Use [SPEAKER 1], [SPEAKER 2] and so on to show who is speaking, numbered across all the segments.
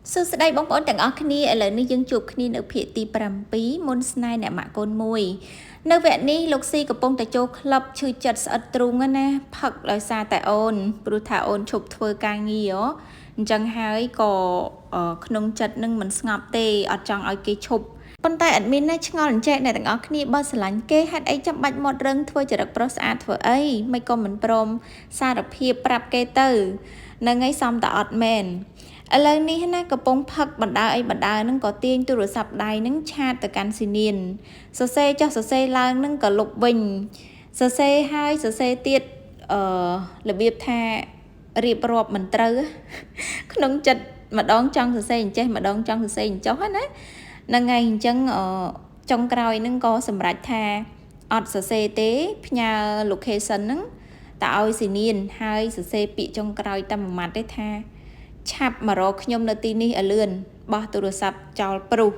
[SPEAKER 1] សួស្តីបងប្អូនទាំងអស់គ្នាឥឡូវនេះយើងជួបគ្នានៅភាគទី7មុនស្នេហ៍អ្នកម៉ាក់កូនមួយនៅវគ្គនេះលោកស៊ីកំពុងតែចូលក្លឹបឈឺចិត្តស្អិតទ្រូងណាផឹកដោយសារតែអូនព្រោះថាអូនឈប់ធ្វើការងារអញ្ចឹងហើយក៏ក្នុងចិត្តនឹងមិនស្ងប់ទេអត់ចង់ឲ្យគេឈប់ប៉ុន្តែ admin ណាឆ្ងល់អញ្ចេះអ្នកទាំងអស់គ្នាបើស្រឡាញ់គេហេតុអីចាំបាច់មាត់រឹងធ្វើចរិតប្រុសស្អាតធ្វើអីមិនក៏មិនព្រមសារភាពប្រាប់គេទៅនឹងឯងសំតអត់មែនឥឡូវនេះណាកំពុងផឹកបណ្ដើអីបណ្ដើនឹងក៏ទាញទូរស័ព្ទដៃនឹង chat ទៅកាន់ស៊ីនានសរសេរចុះសរសេរឡើងនឹងក៏លុបវិញសរសេរហើយសរសេរទៀតអឺរបៀបថារៀបរាប់មិនត្រូវក្នុងចិត្តម្ដងចង់សរសេរអញ្ចេះម្ដងចង់សរសេរអញ្ចោះណាហ្នឹងហើយអញ្ចឹងចុងក្រោយហ្នឹងក៏សម្រេចថាអត់សរសេរទេផ្ញើ location ហ្នឹងតើឲ្យស៊ីនានហើយសរសេរពាក្យចុងក្រោយតែមួយម៉ាត់ទេថាឆាប់មករកខ្ញុំនៅទីនេះឲ្យលឿនបោះទូរស័ព្ទចោលព្រុស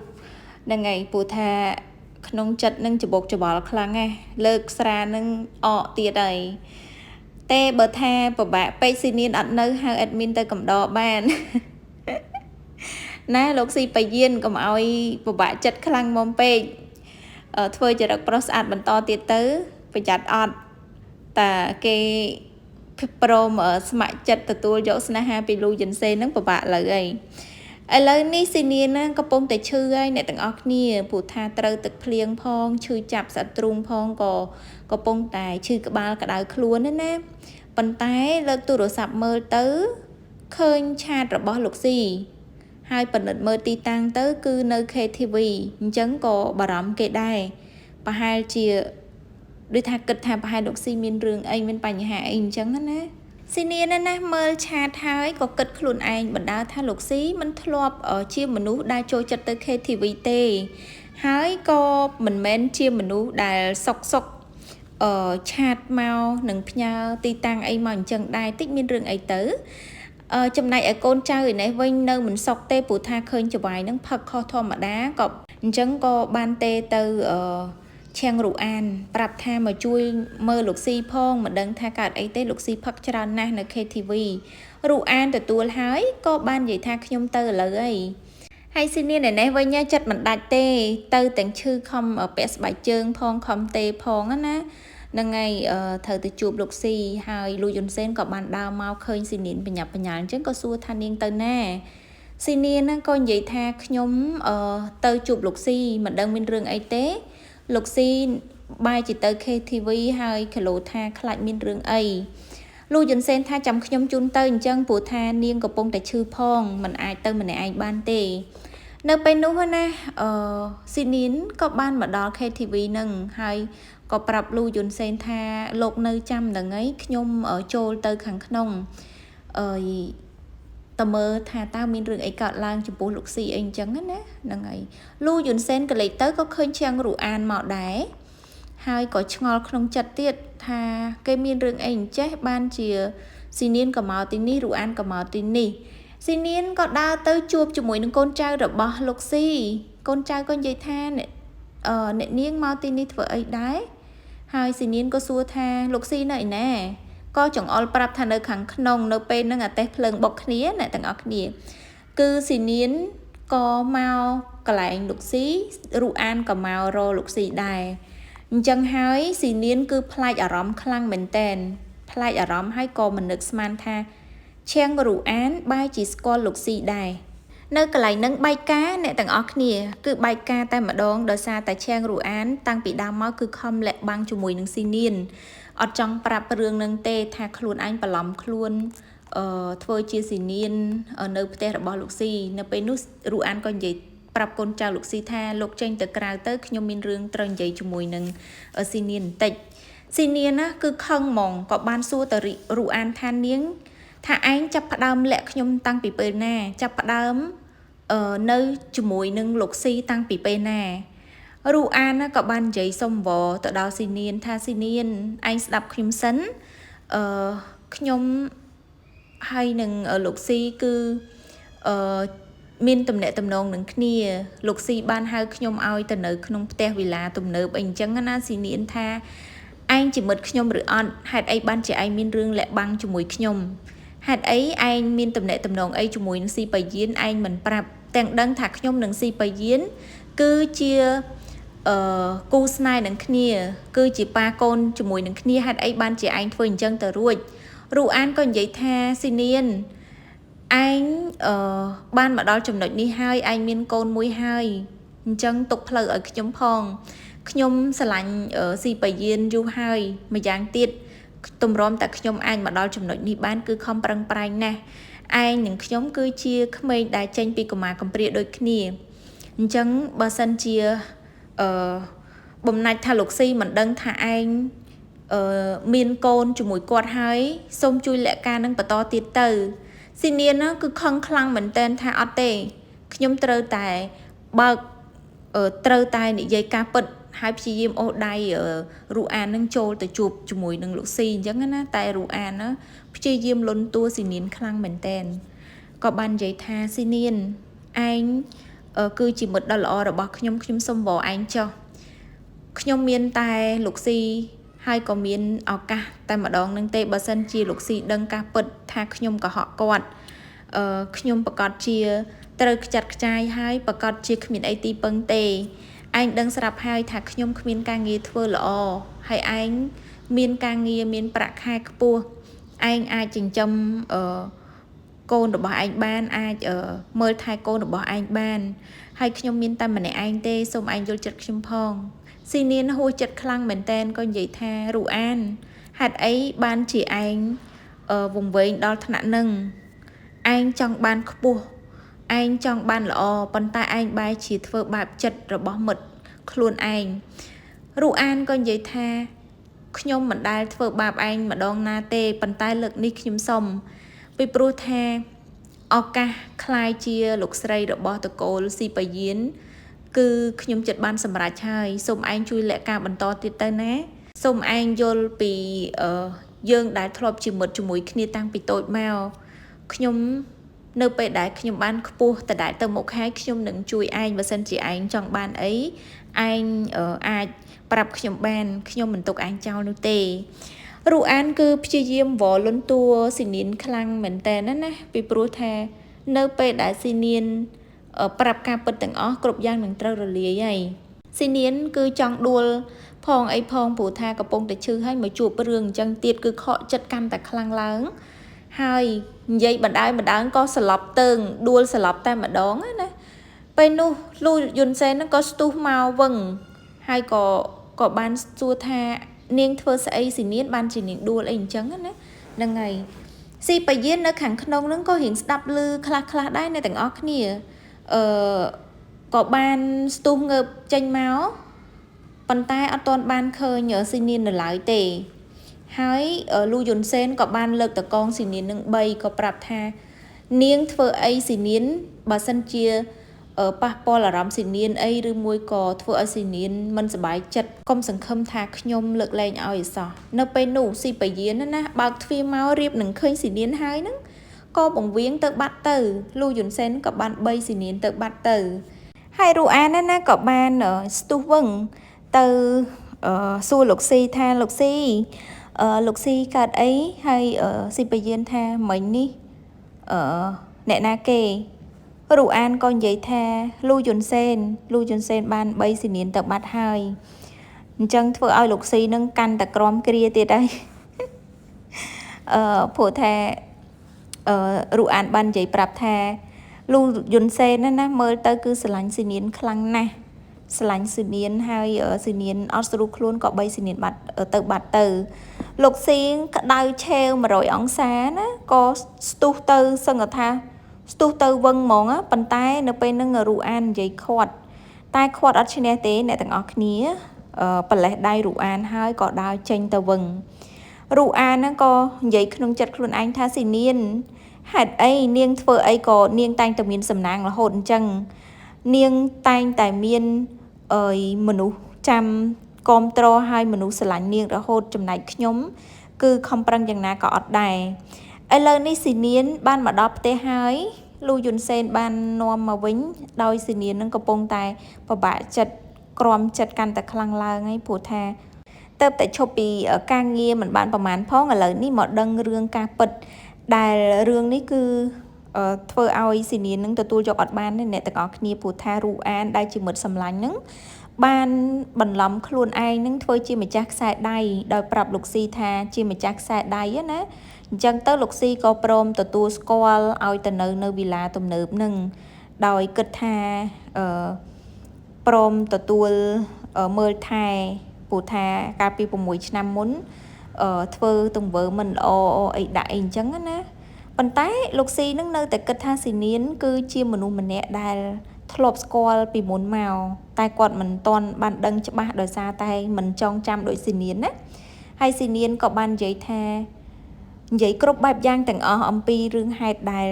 [SPEAKER 1] ហ្នឹងហើយព្រោះថាក្នុងចិត្តនឹងច្បុកច្បល់ខ្លាំងណាស់លើកស្រានឹងអកទៀតហើយទេបើថាពិបាកពេកស៊ីនានអត់នៅហៅ admin ទៅកំដរបានណាលោកស៊ីបាយានកុំឲ្យពិបាកចិត្តខ្លាំងមុំពេកធ្វើចរិតប្រុសស្អាតបន្តទៀតទៅប្រយ័ត្នអត់តាគេព្រមស្ម័គ្រចិត្តទទួលយកស្នេហាពីលូយិនសេនឹងពិបាកលើអីឥឡូវនេះស៊ីនាណាកំពុងតែឈឺហើយអ្នកទាំងអស់គ្នាព្រោះថាត្រូវទឹកភ្លៀងផងឈឺចាប់ស្អិតទ្រូងផងក៏កំពុងតែឈឺក្បាលក្តៅខ្លួនណាណាប៉ុន្តែលើកទូរស័ព្ទមើលទៅឃើញ chat របស់លោកស៊ីហើយពិនិត្យមើលទីតាំងទៅគឺនៅ KTV អញ្ចឹងក៏បារម្ភគេដែរប្រហែលជាដូចថាគិតថាប្រហែលលោកស៊ីមានរឿងអីមានបញ្ហាអីអញ្ចឹងណាស៊ីនាណាណាមើល chat ហើយក៏គិតខ្លួនឯងបណ្ដើថាលោកស៊ីមិនធ្លាប់ជាមនុស្សដែលចូលចិត្តទៅ KTV ទេហើយក៏មិនមែនជាមនុស្សដែលសុកសុកអឺ chat មកនឹងផ្ញើទីតាំងអីមកអញ្ចឹងដែរតិចមានរឿងអីទៅចំណែកឯកូនចៅឯនេះវិញនៅមិនសុខទេព្រោះថាឃើញចវាយនឹងផឹកខុសធម្មតាក៏អញ្ចឹងក៏បានទេទៅអឺឈៀងរូអានប្រាប់ថាមកជួយមើលលោកស៊ីផងមិនដឹងថាកើតអីទេលោកស៊ីផឹកច្រើនណាស់នៅ KTV រូអានទទួលហើយក៏បាននិយាយថាខ្ញុំទៅឥឡូវហើយហើយស៊ីនានឯនេះវិញចិត្តមិនដាច់ទេទៅទាំងឈឺខំពាក់ស្បែកជើងផងខំទេផងណាហ្នឹងហើយត្រូវទៅជួបលោកស៊ីហើយលូយុនសេនក៏បានដើរមកឃើញស៊ីនានបញ្ញាប់បញ្ញាល់អញ្ចឹងក៏សួរថានាងទៅណាស៊ីនានហ្នឹងក៏និយាយថាខ្ញុំទៅជួបលោកស៊ីមិនដឹងមានរឿងអីទេលោកស៊ីបែរជាទៅ KTV ហើយគីឡូថាខ្លាចមានរឿងអីលូយុនសេនថាចាំខ្ញុំជូនទៅអញ្ចឹងព្រោះថានាងកំពុងតែឈឺផងមិនអាចទៅម្នាក់ឯងបានទេនៅពេលនោះណាអឺស៊ីនីនក៏បានមកដល់ KTV នឹងហើយក៏ប្រាប់លូយុនសេនថាលោកនៅចាំហ្នឹងឯងខ្ញុំចូលទៅខាងក្នុងអឺតើមើលថាតើមានរឿងអីកើតឡើងចំពោះលោកស៊ីអីអញ្ចឹងណាហ្នឹងហើយលូយុនសេនក៏លេចទៅក៏ឃើញឈៀងរូអានមកដែរហើយក៏ឆ្ងល់ក្នុងចិត្តទៀតថាគេមានរឿងអីអញ្ចេះបានជាស៊ីនានក៏មកទីនេះរូអានក៏មកទីនេះស៊ីនានក៏ដើរទៅជួបជាមួយនឹងកូនចៅរបស់លោកស៊ីកូនចៅក៏និយាយថាអ្នកនាងមកទីនេះធ្វើអីដែរហើយស៊ីនានក៏សួរថាលោកស៊ីនៅឯណាក៏ចង្អុលប្រាប់ថានៅខាងក្នុងនៅពេលហ្នឹងអាតេះភ្លើងបុកគ្នាអ្នកទាំងអស់គ្នាគឺស៊ីនានក៏មកកន្លែងលោកស៊ីរូអានក៏មករកលោកស៊ីដែរអញ្ចឹងហើយស៊ីនានគឺប្លែកអារម្មណ៍ខ្លាំងមែនតែនប្លែកអារម្មណ៍ហើយក៏មិននឹកស្មានថាឈៀងរូអានបែរជាស្គាល់លោកស៊ីដែរនៅកន្លែងនឹងបែកការអ្នកទាំងអស់គ្នាគឺបែកការតែម្ដងដោយសារតែឈៀងរូអានតាំងពីដើមមកគឺខំលាក់បាំងជាមួយនឹងស៊ីនានអត់ចង់ប្រាប់រឿងនឹងទេថាខ្លួនឯងបន្លំខ្លួនអឺធ្វើជាស៊ីនាននៅផ្ទះរបស់លោកស៊ីនៅពេលនោះរូអានក៏និយាយប្រាប់កូនចៅលោកស៊ីថាលោកចេញទៅក្រៅទៅខ្ញុំមានរឿងត្រូវនិយាយជាមួយនឹងស៊ីនានបន្តិចស៊ីនានណាគឺខឹងហ្មងក៏បានសួរទៅរូអានថានាងថាឯងចាប់ផ្ដើមលាក់ខ្ញុំតាំងពីពេលណាចាប់ផ្ដើមនៅជាមួយនឹងលោកស៊ីតាំងពីពេលណារូអានក៏បាននិយាយសុំវរទៅដល់ស៊ីនានថាស៊ីនានឯងស្ដាប់ខ្ញុំសិនអឺខ្ញុំហើយនឹងលោកស៊ីគឺអឺមានទំនាក់ទំនងនឹងគ្នាលោកស៊ីបានហៅខ្ញុំឲ្យទៅនៅក្នុងផ្ទះវិឡាទំនើបអីអញ្ចឹងណាស៊ីនានថាឯងជាមិត្តខ្ញុំឬអត់ហេតុអីបានជាឯងមានរឿងលាក់បាំងជាមួយខ្ញុំ ហេតុអីឯងមានទំនាក់ទំនងអីជាមួយនឹងស៊ីប៉ាយានឯងមិនប្រាប់ទាំងដឹងថាខ្ញុំនិងស៊ីប៉ាយានគឺជាអឺគូស្នេហ៍នឹងគ្នាគឺជាប៉ាកូនជាមួយនឹងគ្នាហេតុអីបានជាឯងធ្វើអញ្ចឹងទៅរួចរូអានក៏និយាយថាស៊ីនានឯងអឺបានមកដល់ចំណុចនេះហើយឯងមានកូនមួយហើយអញ្ចឹងទុកផ្លូវឲ្យខ្ញុំផងខ្ញុំស្រឡាញ់ស៊ីប៉ាយានយូរហើយម្យ៉ាងទៀតទម្រាំតែខ្ញុំអាចមកដល់ចំណុចនេះបានគឺខំប្រឹងប្រែងណាស់ឯងនិងខ្ញុំគឺជាក្មេងដែលចេញពីកុមារកំព្រាដូចគ្នាអញ្ចឹងបើសិនជាអឺបំណាច់ថាលោកស៊ីមិនដឹងថាឯងអឺមានកូនជាមួយគាត់ហើយសូមជួយលាក់ការនឹងបន្តទៀតទៅស៊ីនានគឺខឹងខ្លាំងមែនតែនថាអត់ទេខ្ញុំត្រូវតែបើកត្រូវតែនិយាយការពិតហើយព្យាយាមអូសដៃរូអាននឹងចូលទៅជួបជាមួយនឹងលោកស៊ីអញ្ចឹងណាតែរូអានណាព្យាយាមលន់តួស៊ីនានខ្លាំងមែនតែនក៏បាននិយាយថាស៊ីនានឯងគឺជាមិត្តដ៏ល្អរបស់ខ្ញុំខ្ញុំសូមវល់ឯងចុះខ្ញុំមានតែលោកស៊ីហើយក៏មានឱកាសតែម្ដងនឹងទេបើសិនជាលោកស៊ីដឹងការពិតថាខ្ញុំកុហកគាត់ខ្ញុំប្រកាសជាត្រូវខ្ចាត់ខ្ចាយហើយប្រកាសជាគ្មានអីទីពឹងទេឯងដឹងស្រាប់ហើយថាខ្ញុំគ្មានការងារធ្វើល្អហើយឯងមានការងារមានប្រាក់ខែខ្ពស់ឯងអាចចិញ្ចឹមកូនរបស់ឯងបានអាចមើលថែកូនរបស់ឯងបានហើយខ្ញុំមានតែម្នាក់ឯងទេសូមឯងយល់ចិត្តខ្ញុំផងស៊ីនានហួសចិត្តខ្លាំងមែនតែនក៏និយាយថារូអានហេតុអីបានជាឯងវង្វេងដល់ថ្នាក់នឹងឯងចង់បានខ្ពស់ឯងចង់បានល្អប៉ុន្តែឯងបែរជាធ្វើបាបចិត្តរបស់មិត្តខ្លួនឯងរូអានក៏និយាយថាខ្ញុំមិនដែលធ្វើបាបឯងម្ដងណាទេប៉ុន្តែលើកនេះខ្ញុំសុំពីព្រោះថាឱកាសក្លាយជាលោកស្រីរបស់តកូលស៊ីប៉ាយានគឺខ្ញុំចិត្តបានសម្រេចហើយសូមឯងជួយលាក់ការបន្តទៀតទៅណាសូមឯងយល់ពីយើងដែលធ្លាប់ជាមិត្តជាមួយគ្នាតាំងពីតូចមកខ្ញុំនៅពេលដែលខ្ញុំបានខ្ពស់តដែលទៅមុខហើយខ្ញុំនឹងជួយឯងបើសិនជាឯងចង់បានអីឯងអាចប្រាប់ខ្ញុំបានខ្ញុំមិនទុកឯងចោលនោះទេរូអានគឺព្យាយាមវល់លន់តួស៊ីនានខ្លាំងមែនតើណាពីព្រោះថានៅពេលដែលស៊ីនានប្រាប់ការពិតទាំងអស់គ្រប់យ៉ាងនឹងត្រូវរលាយហើយស៊ីនានគឺចង់ដួលផងអីផងព្រោះថាកំពុងតែឈឺហើយមកជួបរឿងអញ្ចឹងទៀតគឺខកចិត្តកាន់តែខ្លាំងឡើងហើយនិយាយបណ្ដើមក៏សន្លប់តើងដួលសន្លប់តែម្ដងណាពេលនោះលូយុនសេនហ្នឹងក៏ស្ទុះមកវឹងហើយក៏បានសួរថានាងធ្វើស្អីស៊ីនានបានជានាងដួលអីអញ្ចឹងណាហ្នឹងហើយស៊ីប៉ាយាននៅខាងក្នុងហ្នឹងក៏រៀងស្ដាប់ឮខ្លះៗដែរអ្នកទាំងអស់គ្នាអឺក៏បានស្ទុះងើបចេញមកប៉ុន្តែអត់ទាន់បានឃើញស៊ីនាននៅឡើយទេហើយលូយុនសេនក៏បានលើកតកងស៊ីនាននឹង3ក៏ប្រាប់ថានាងធ្វើអីស៊ីនានបើសិនជាប៉ះពាល់អារម្មណ៍ស៊ីនានអីឬមួយក៏ធ្វើឲ្យស៊ីនានមិនសប្បាយចិត្តកុំសង្ឃឹមថាខ្ញុំលើកលែងឲ្យអសោះនៅពេលនោះស៊ីប៉ាយានណាបើកទ្វារមករៀបនឹងឃើញស៊ីនានហើយហ្នឹងក៏បង្វៀងទៅបាត់ទៅលូយុនសេនក៏បាន3ស៊ីនានទៅបាត់ទៅហើយរូអានណាក៏បានស្ទុះវឹងទៅសួរលោកស៊ីថាលោកស៊ីលោកស៊ីកើតអីហើយស៊ីប៉ាយានថាមិញនេះអ្នកណាគេរូអានក៏និយាយថាលូយុនសេនបាន3ស៊ីនានទៅបាត់ហើយអញ្ចឹងធ្វើឲ្យលោកស៊ីនឹងកាន់តែក្រំគ្រាទៀតហើយព្រោះថារូអានបាននិយាយប្រាប់ថាលូយុនសេនណាមើលទៅគឺស្រឡាញ់ស៊ីនានខ្លាំងណាស់ស្រឡាញ់ស៊ីនានហើយស៊ីនានអត់ស្រួលខ្លួនក៏3ស៊ីនានបាត់ទៅបាត់ទៅលោកស៊ីក្តៅឆេវ100អង្សាណាក៏ស្ទុះទៅសឹងថាស្ទុះទៅវឹងហ្មងប៉ុន្តែនៅពេលហ្នឹងរូអាននិយាយខាត់តែខាត់អត់ឈ្នះទេអ្នកទាំងអស់គ្នាប្រលេះដៃរូអានហើយក៏ដើរចេញទៅវឹងរូអានហ្នឹងក៏និយាយក្នុងចិត្តខ្លួនឯងថាស៊ីនានហេតុអីនាងធ្វើអីក៏នាងតែងតែមានសំណាងរហូតអញ្ចឹងនាងតែងតែមានមនុស្សចាំគាំទ្រឲ្យមនុស្សស្រឡាញ់នាងរហូតចំណែកខ្ញុំគឺខំប្រឹងយ៉ាងណាក៏អត់ដែរឥឡូវនេះស៊ីនានបានមកដល់ផ្ទះហើយលូយុនសេនបាននាំមកវិញដោយស៊ីនាននឹងកំពុងតែពិបាកចិត្តក្រំចិត្តកាន់តែខ្លាំងឡើងហើយព្រោះថាទៅតែឈប់ពីការងារមិនបានប្រមាណផងឥឡូវនេះមកដឹងរឿងការពិត ដែលរឿងនេះគឺធ្វើឲ្យស៊ីនាននឹងទទួលយកអត់បានទេអ្នកទាំងអស់គ្នាព្រោះថារូអានដែលជាមិត្តសម្លាញ់នឹងបានបន្លំខ្លួនឯងនឹងធ្វើជាម្ចាស់ខ្សែដៃដោយប្រាប់លោកស៊ីថាជាម្ចាស់ខ្សែដៃណាអញ្ចឹងទៅលោកស៊ីក៏ព្រមទទួលស្គាល់ឲ្យទៅនៅវីឡាទំនើបនឹងដោយគិតថាអឺព្រមទទួលមើលថែព្រោះថាកាលពី6ឆ្នាំមុនធ្វើទង្វើមិនល្អអីដាក់អីអញ្ចឹងណាប៉ុន្តែលោកស៊ីនឹងនៅតែគិតថាស៊ីនានគឺជាមនុស្សម្នាក់ដែលធ្លាប់ស្គាល់ពីមុនមកតែគាត់មិនទាន់បានដឹងច្បាស់ដោយសារតែមិនចងចាំដូចស៊ីនានណាហើយស៊ីនានក៏បាននិយាយថានិយាយគ្រប់បែបយ៉ាងទាំងអស់អំពីរឿងហេតុដែល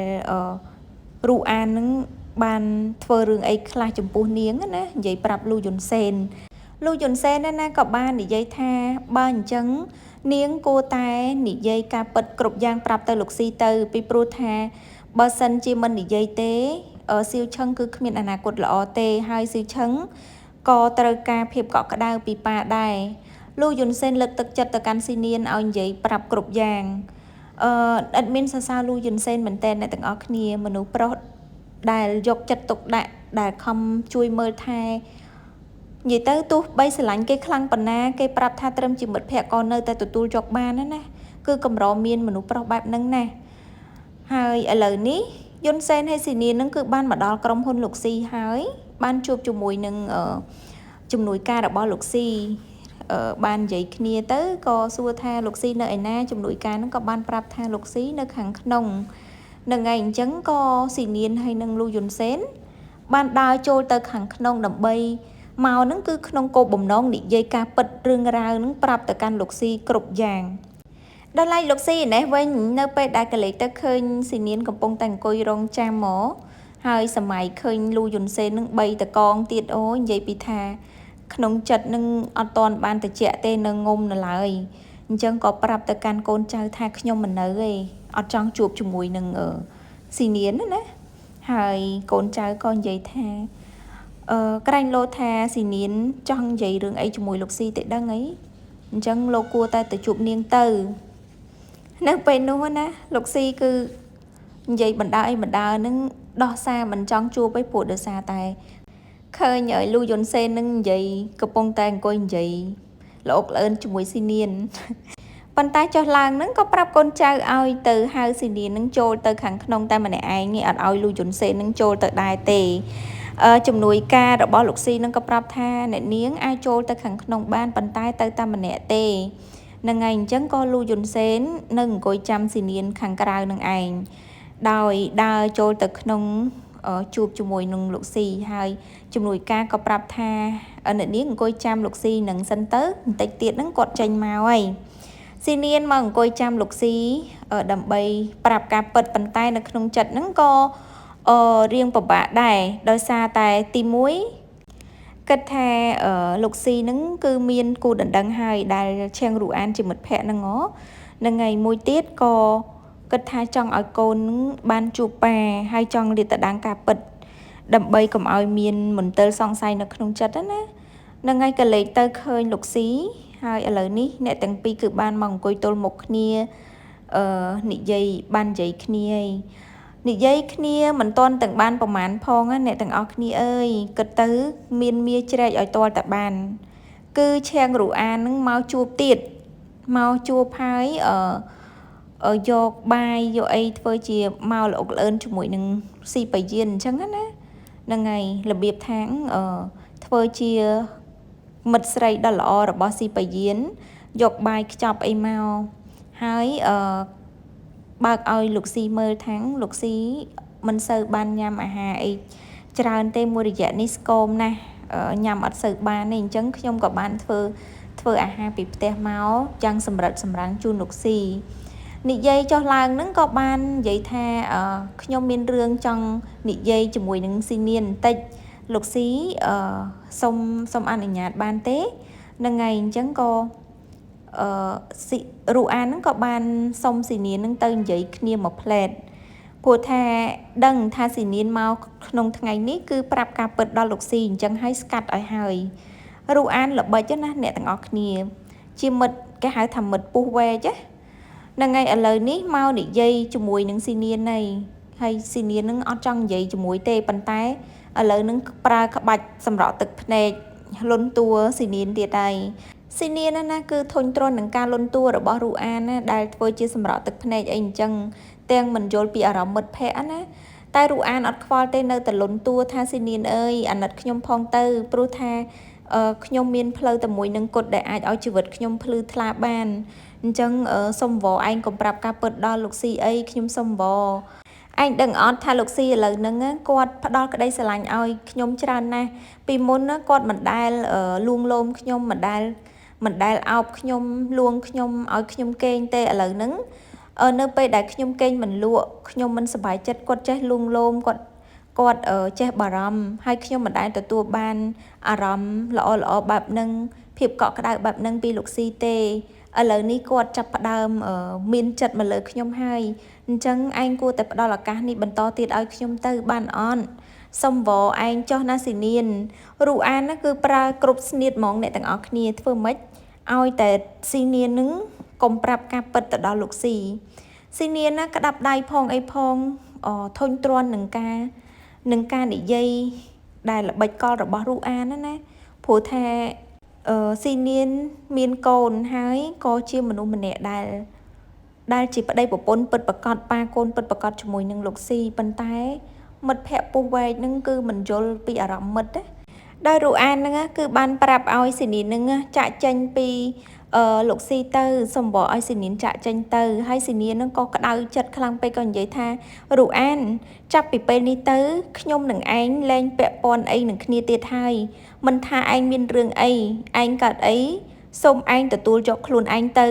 [SPEAKER 1] រូអាននឹងបានធ្វើរឿងអីខ្លះចំពោះនាងណានិយាយប្រាប់លូយុនសេនលូយុនសេនណាក៏បាននិយាយថាបើអញ្ចឹងនាងគួរតែនិយាយការពិតគ្រប់យ៉ាងប្រាប់ទៅលោកស៊ីទៅពីព្រោះថាបើសិនជាមិននិយាយទេសៀវឆឹងគឺគ្មានអនាគតល្អទេហើយសៀវឆឹងក៏ត្រូវការភាពកក់ក្ដៅពីប៉ាដែរលូយុនសេនលើកទឹកចិត្តទៅកាន់ស៊ីនានឲ្យនិយាយប្រាប់គ្រប់យ៉ាងអេដមីនសរសើរលូយុនសេនមែនតើអ្នកទាំងអស់គ្នាមនុស្សប្រុសដែលយកចិត្តទុកដាក់ដែលខំជួយមើលថែនិយាយទៅទោះបីស្រឡាញ់គេខ្លាំងប៉ុណ្ណាគេប្រាប់ថាត្រឹមជាមិត្តភក្តិក៏នៅតែទទួលយកបានណាគឺកម្រមានមនុស្សប្រុសបែបហ្នឹងណាហើយឥឡូវនេះយុនសេនហើយស៊ីនាននឹងគឺបានមកដល់ក្រុមហ៊ុនលោកស៊ីហើយបានជួបជាមួយនឹងជំនួយការរបស់លោកស៊ីបាននិយាយគ្នាទៅក៏សួរថាលោកស៊ីនៅឯណាជំនួយការនឹងក៏បានប្រាប់ថាលោកស៊ីនៅខាងក្នុងនឹងឯងអញ្ចឹងក៏ស៊ីនានហើយនឹងលូយុនសេនបានដើរចូលទៅខាងក្នុងដើម្បីមកនឹងគឺក្នុងគោលបំណងនិយាយការពិតរឿងរ៉ាវនឹងប្រាប់ទៅកាន់លោកស៊ីគ្រប់យ៉ាងដល់ឡែកលោកស៊ីឯនេះវិញនៅពេលដែលកលេចទៅឃើញស៊ីនានកំពុងតែអង្គុយរងចាំមកហើយសម័យឃើញលូយុនសេននឹង3តកងទៀតអូនិយាយពីថាក្នុងចិត្តនឹងអត់តន់បានតិចទេនៅងុំនៅឡើយអញ្ចឹងក៏ប្រាប់ទៅកាន់កូនចៅថាខ្ញុំមិននៅទេអត់ចង់ជួបជាមួយនឹងស៊ីនានណាហើយកូនចៅក៏និយាយថាក្រែងលោថាស៊ីនានចង់និយាយរឿងអីជាមួយលោកស៊ីទេដឹងអីអញ្ចឹងលោកគួរតែទៅជួបនាងទៅនៅពេលនោះណាលោកស៊ីគឺនិយាយបណ្ដើអីបណ្ដើនឹងដោះសារមិនចង់ជួបឯព្រោះដោយសារតែឃើញឲ្យលូយុនសេននឹងនិយាយកំពុងតែអង្គុយនិយាយល្អកល្អឿនជាមួយស៊ីនានប៉ុន្តែចុះឡើងនឹងក៏ប្រាប់កូនចៅឲ្យទៅហៅស៊ីនាននឹងចូលទៅខាងក្នុងតែម្នាក់ឯងនេះអត់ឲ្យលូយុនសេននឹងចូលទៅដែរទេជំនួយការរបស់លោកស៊ីនឹងក៏ប្រាប់ថាអ្នកនាងអាចចូលទៅខាងក្នុងបានប៉ុន្តែទៅតែម្នាក់ទេនឹងឯងអញ្ចឹងក៏លូយុនសេននឹងអង្គុយចាំស៊ីនានខាងក្រៅនឹងឯងដោយដើរចូលទៅក្នុងជួបជាមួយនឹងលោកស៊ីហើយជំនួយការក៏ប្រាប់ថាអ្នកនាងអង្គុយចាំលោកស៊ីនឹងសិនទៅបន្តិចទៀតនឹងគាត់ចេញមកហើយស៊ីនានមកអង្គុយចាំលោកស៊ីដើម្បីប្រាប់ការពិតប៉ុន្តែនៅក្នុងចិត្តហ្នឹងក៏រៀងពិបាកដែរដោយសារតែទី1គិតថាលោកស៊ីហ្នឹងគឺមានគូដណ្ដឹងហើយដែលឈៀងរូអានជាមិត្តភក្តិហ្នឹងហ្នឹងហើយមួយទៀតក៏គិតថាចង់ឲ្យកូននឹងបានជួបប៉ាហើយចង់លាតត្រដាងការពិតដើម្បីកុំឲ្យមានមន្ទិលសង្ស័យនៅក្នុងចិត្តណាហ្នឹងហើយក៏លេចទៅឃើញលោកស៊ីហើយឥឡូវនេះអ្នកទាំងពីរគឺបានមកអង្គុយទល់មុខគ្នានិយាយបាននិយាយគ្នាឯងនិយាយគ្នាមិនទាន់ទាំងបានប្រមាណផងណាអ្នកទាំងអស់គ្នាអើយគិតទៅមានមាជ្រែកឲ្យទាល់តែបានគឺឈៀងរូអាននឹងមកជួបទៀតមកជួបហើយយកបាយយកអីធ្វើជាមកល្អកល្អឿនជាមួយនឹងស៊ីបាយានអញ្ចឹងណាហ្នឹងហើយរបៀបថាធ្វើជាមិត្តស្រីដ៏ល្អរបស់ស៊ីបាយានយកបាយខ្ចប់អីមកហើយបើកឲ្យលោកស៊ីមើលថាងលោកស៊ីមិនសូវបានញ៉ាំអាហារអីច្រើនទេមួយរយៈនេះស្គមណាស់ញ៉ាំអត់សូវបានទេអញ្ចឹងខ្ញុំក៏បានធ្វើអាហារពីផ្ទះមកយ៉ាងសម្រិតសម្រាំងជូនលោកស៊ីនិយាយចុះឡើងហ្នឹងក៏បាននិយាយថាខ្ញុំមានរឿងចង់និយាយជាមួយនឹងស៊ីនានបន្តិចលោកស៊ីសុំអនុញ្ញាតបានទេហ្នឹងហើយអញ្ចឹងក៏ស៊ីរូអានហ្នឹងក៏បានសុំស៊ីនានហ្នឹងទៅនិយាយគ្នាមួយផ្លែតព្រោះថាដឹងថាស៊ីនានមកក្នុងថ្ងៃនេះគឺប្រាប់ការពិតដល់លោកស៊ីអញ្ចឹងហើយស្កាត់ឲ្យហើយរូអានល្បិចណាអ្នកទាំងអស់គ្នាជាមិត្តគេហៅថាមិត្តពុះវែកណា ហ្នឹងហើយឥឡូវនេះមកនិយាយជាមួយនឹងស៊ីនានហើយហើយស៊ីនាននឹងអត់ចង់និយាយជាមួយទេប៉ុន្តែឥឡូវនឹងប្រើក្បាច់សម្រក់ទឹកភ្នែកលន់តួស៊ីនានទៀតហើយស៊ីនានណាគឺធុញទ្រាន់នឹងការលន់តួរបស់រូអានណាដែលធ្វើជាសម្រក់ទឹកភ្នែកអីអញ្ចឹងទាំងមិនយល់ពីអារម្មណ៍មិត្តភ័ក្តិណាតែរូអានអត់ខ្វល់ទេនៅតែលន់តួថាស៊ីនានអើយអាណិតខ្ញុំផងទៅព្រោះថាខ្ញុំមានផ្លូវតែមួយនឹងគត់ដែលអាចឲ្យជីវិតខ្ញុំភ្លឺថ្លាបានអញ្ចឹងសុំវឯងកុំប្រាប់ការពិតដល់លោកស៊ីអីខ្ញុំសុំវឯងដឹងអត់ថាលោកស៊ីឥឡូវហ្នឹងគាត់ផ្ដល់ក្តីស្រឡាញ់ឲ្យខ្ញុំច្រើនណាស់ពីមុនណាគាត់មិនដែលលួងលោមខ្ញុំមិនដែលអោបខ្ញុំលួងខ្ញុំឲ្យខ្ញុំគេងទេឥឡូវហ្នឹងនៅពេលដែលខ្ញុំគេងមិនលក់ខ្ញុំមិនសប្បាយចិត្តគាត់ចេះលួងលោមគាត់ចេះបារម្ភហើយខ្ញុំមិនដែលទទួលបានអារម្មណ៍ល្អល្អបែបហ្នឹងភាពកក់ក្ដៅបែបហ្នឹងពីលោកស៊ីទេឥឡូវនេះគាត់ចាប់ផ្ដើមមានចិត្តមកលើខ្ញុំហើយអញ្ចឹងឯងគួរតែផ្ដល់ឱកាសនេះបន្តទៀតឲ្យខ្ញុំទៅបានអត់សុំវឯងចុះណាស៊ីនានរូអានណាគឺប្រើគ្រប់ស្នៀតហ្មងអ្នកទាំងអស់គ្នាធ្វើម៉េចឲ្យតែស៊ីនាននឹងកុំប្រាប់ការពិតទៅដល់លោកស៊ីស៊ីនានណាក្តាប់ដៃផងអីផងធុញទ្រាន់នឹងការនិយាយដែលល្បិចកលរបស់រូអានណាព្រោះថាស៊ីនានមានកូនហើយក៏ជាមនុស្សម្នាក់ដែលជាប្តីប្រពន្ធពិតប្រាកដប៉ាកូនពិតប្រាកដជាមួយនឹងលោកស៊ីប៉ុន្តែមិត្តភ័ក្តិពុះវែកនឹងគឺមិនយល់ពីអារម្មណ៍មិត្តណាដោយរូអានហ្នឹងគឺបានប្រាប់ឲ្យស៊ីនាននឹងចាក់ចេញពីលោកស៊ីទៅសុំបឲ្យស៊ីនានចាក់ចេញទៅហើយស៊ីនាននឹងក៏ក្តៅចិត្តខ្លាំងពេកក៏និយាយថារូអានចាប់ពីពេលនេះទៅខ្ញុំនឹងឯងលែងពាក់ព័ន្ធអីនឹងគ្នាទៀតហើយមិនថាឯងមានរឿងអីឯងកើតអីសូមឯងទទួលយកខ្លួនឯងទៅ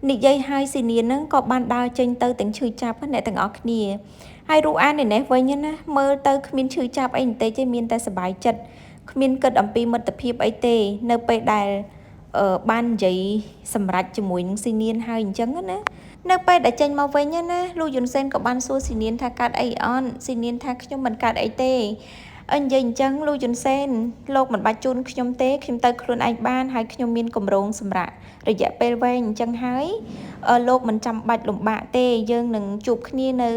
[SPEAKER 1] និយាយហើយស៊ីនាននឹងក៏បានដើរចេញទៅទាំងឈឺចាប់អ្នកទាំងអស់គ្នាហើយរូអាននេះវិញណាមើលទៅគ្មានឈឺចាប់អីបន្តិចទេមានតែសប្បាយចិត្តគ្មានគិតអំពីមិត្តភាពអីទេនៅពេលដែលបាននិយាយសម្រេចជាមួយនឹងស៊ីនានហើយអញ្ចឹងណានៅពេលដែលចេញមកវិញណាលូយុនសេនក៏បានសួរស៊ីនានថាកើតអីអត់ស៊ីនានថាខ្ញុំមិនកើតអីទេអញ្ចឹងលូយុនសេនលោកមិនបាច់ជូនខ្ញុំទេខ្ញុំទៅខ្លួនឯងបានហើយខ្ញុំមានកម្រងសម្រាប់រយៈពេលវែងអញ្ចឹងហើយលោកមិនចាំបាច់លំបាកទេយើងនឹងជួបគ្នានៅ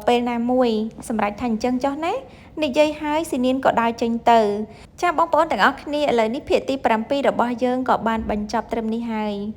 [SPEAKER 1] ពេលណាមួយសម្រាប់ថាអញ្ចឹងចុះណានិយាយហើយស៊ីនានក៏ដើរចេញទៅចាបងប្អូនទាំងអស់គ្នាឥឡូវនេះភាគទី7របស់យើងក៏បានបញ្ចប់ត្រឹមនេះហើយ។